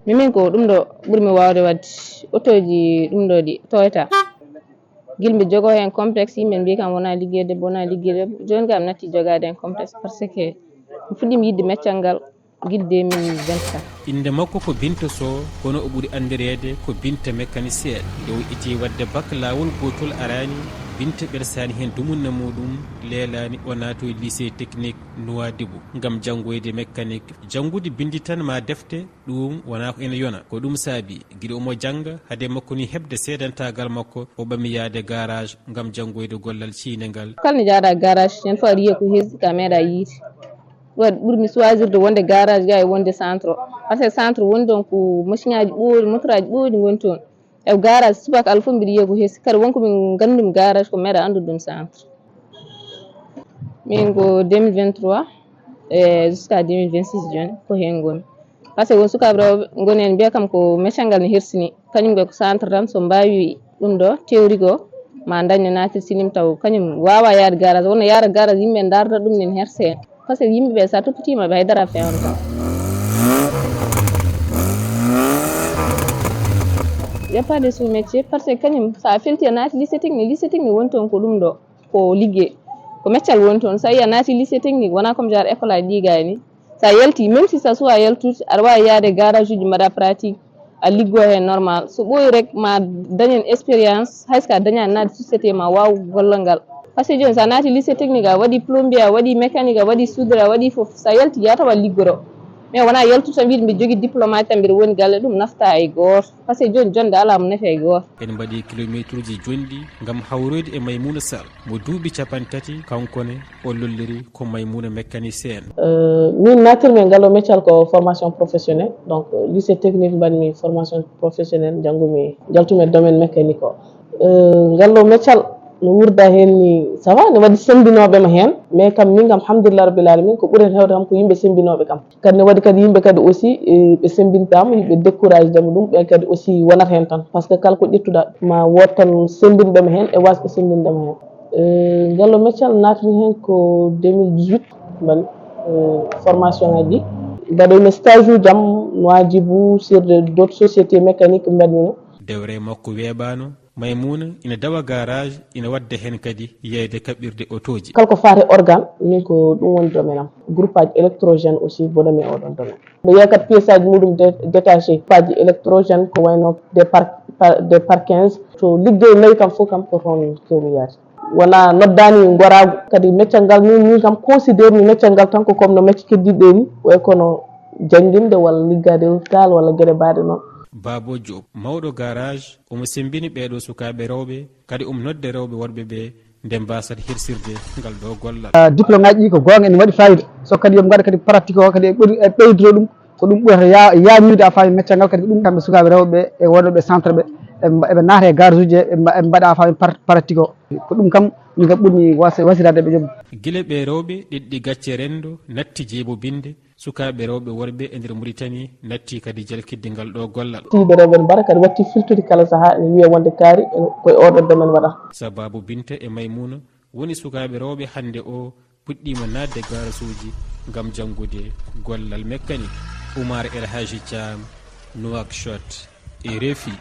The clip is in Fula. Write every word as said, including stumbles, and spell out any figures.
Mimin ko ɗum ɗo ɓurmi waawde waɗde. Otooji ɗum ɗo ɗi Toyota. Gila mbiɗa jogoo heen complexe, yimɓe mbiyi kam wona liggey debbo, wona liggey debbo. Jooni kam mi natti jogaade heen complexe par ce que mi fuɗɗiima yiɗde meccal ngal gila deux mille vingt-quatre. Innde makko ko Binta Sow, kono o ɓuri anndireede ko Binta mécanicienne. Nde o itti waɗde bac laawol gootol araani, Binta ɓersaani heen dumunna muɗum, leelaani o naatoyi lycée technique Nouadhibou ngam janngoyde mécanique. Janngude binndi tan maa defte, ɗum wonaa ko ene yona. Ko ɗum saabi, gila omo jannga, hade makko ni heɓde seedantaagal makko, o ɓami yahde garage ngam janngoyde gollal ciynde ngal. Kala ne jahɗa garage, heen fof aɗa yiya ko heesi, ka meeɗa yiide. Waɗi ɓurmi choisirde wonde garage ga e wonde centre o. Par ce que centre woni ɗon ko machine aji ɓooɗi, moteur aji ɓooɗi ngoni toon. E garage subaka Allah fof mbiɗa yiya ko heesi. Kadi wonko min nganndumi garage ko meeɗa anndude ɗum centre. Min ko deux mille vingt-trois e jusqu'à deux mille vingt-six jooni ko heen ngonmi. Par ce que won sukaaɓe rewɓe ngoni heen mbiya kam ko meccal ngal ne hersini. Kañum koye ko centre tan, so mbaawi ɗum ɗo théorie ko ma dañde natir silim taw kañum waawa yaade garage, wonno yaara garage yimɓe ndaarda ɗum nen herse heen. Par ce que yimɓe ɓe sa toppitiima ɓe haydara fewata. Il y a pas de sous-métier, par ce que kañum sa felti a naati lycée technique, lycée technique woni toon ko ɗum ɗo, ko liggey, ko meccal woni toon. So a yi a naati lycée technique, wona comme genre école aji ɗi gayni. So a yalti, même si sa suwa yaltude, aɗa waawi yaade garage uji mbaɗa pratique, a liggo heen normal. So ɓooyi rek ma dañen expérience, hay so ka dañaani naade société ma waaw gollal ngal. Par ce que jooni so a naati lycée technique, a waɗi plombier, a waɗi mécanique, a waɗi soudeur, a waɗi fof, so a yalti, yaa tawa liggoto. Mais wona yaltude tan mbiɗa mbiɗa jogii diplôme aji tan mbiɗa woni galle, ɗum nafta e gooto. Par ce que jooni jonde alaa mo nafi e gooto. En mbaɗi kilometre uji jonɗi ngam hawroyde e Maimouna Sall, mo duuɓi capanɗe tati, kanko ne o lolliri ko Maimouna mécanicien. Euh, min natirmi e ngal o meccal ko formation professionnelle, donc euh, lycée technique mbaɗmi formation professionnelle, njanngumi, njaltumi e domaine mécanique o. Euh, ngal o meccal no wurda heen ni, ça va, ne waɗi semmbinooɓe ma heen, mais kam min kam, alhamdulillah rabbil alamin, ko ɓuri heen heewde kam ko yimɓe semmbinooɓe kam. Kadi ne waɗi kadi yimɓe kadi aussi, eh, ɓe semmbintaama, yimɓe décourage dema ɗum, ɓe kadi aussi wonat heen tan. Par ce que kala ko ƴettuɗa, ma wood tan semmbinɓe ma heen e waasɓe semmbinde ma heen. Eh, ngal o meccal naatmi heen ko deux mille dix-huit, mbaɗi, eh, formation ngaji ɗi. Mbaɗoymi stage uji am, Nouadhibou, sur de, d'autres sociétés mécaniques mbaɗmi no. Dewre makko weeɓaano, Maimouna ina dawa garage, ina waɗda heen kadi yeeyde kaɓirde otooji. Kala ko faati e organe, min ko ɗum woni domaine am. Groupe aji électrogène aussi, mboɗo mi e oɗon domaine. Mi yeeya kadi pièce aji muɗum dé-, détaché, groupe aji électrogène ko wayno des par-, par-, des parquinges. To liggey nawi kam fof kam ko toon kewmi yaade. Wona noddaani ngoraagu, kadi meccal ngal min, min kam considère mi meccal ngal tan ko comme no mecce keddiiɗe ɗe ni, way kono jannginde walla liggaade e hôpital walla geɗe baaɗe noon. Baabo Diop, mawɗo garage, omo semmbini ɓeeɗo sukaaɓe rewɓe, kadi omo nodda rewɓe worɓe ɓe nde mbasata hersirde ngal ɗo gollal. Ah, diplôme ngaji ɗi ko goonga ene waɗi fayida. So kadi yo ɓe mbaɗa kadi pratique o kadi e ɓuri-, e ɓeydoro ɗum, ko ɗum ɓurata ya-, yaañude a faami meccal ngal kadi ko ɗum kamɓe sukaaɓe rewɓe e wonɓe ɓe centre ɓe, eɓe mba-, eɓe naata e garage uji, eɓe mba-, eɓe mbaɗa a faami par-, pratique o. Ko ɗum kam min kam ɓurmi wasa-, wasiraade ɓe joom. Gila ɓe rewɓe ɗiɗɗi gacce renndo natti jeebobinde, sukaaɓe rewɓe worɓe e nder Mauritanie natti kadi jalkitde ngal ɗo gollal. Sukaaɓe rewɓe ne mbaɗa kadi watti filtude kala sahaa ene wiya wonde kaari ene koye oɗo domaine waɗata. Sababu Binta e Maimouna woni sukaaɓe rewɓe hannde o puɗɗiima naatde garasuuji ngam janngude gollal mécanique. Oumar El Hadji Thiam, Nouakchott, R F I.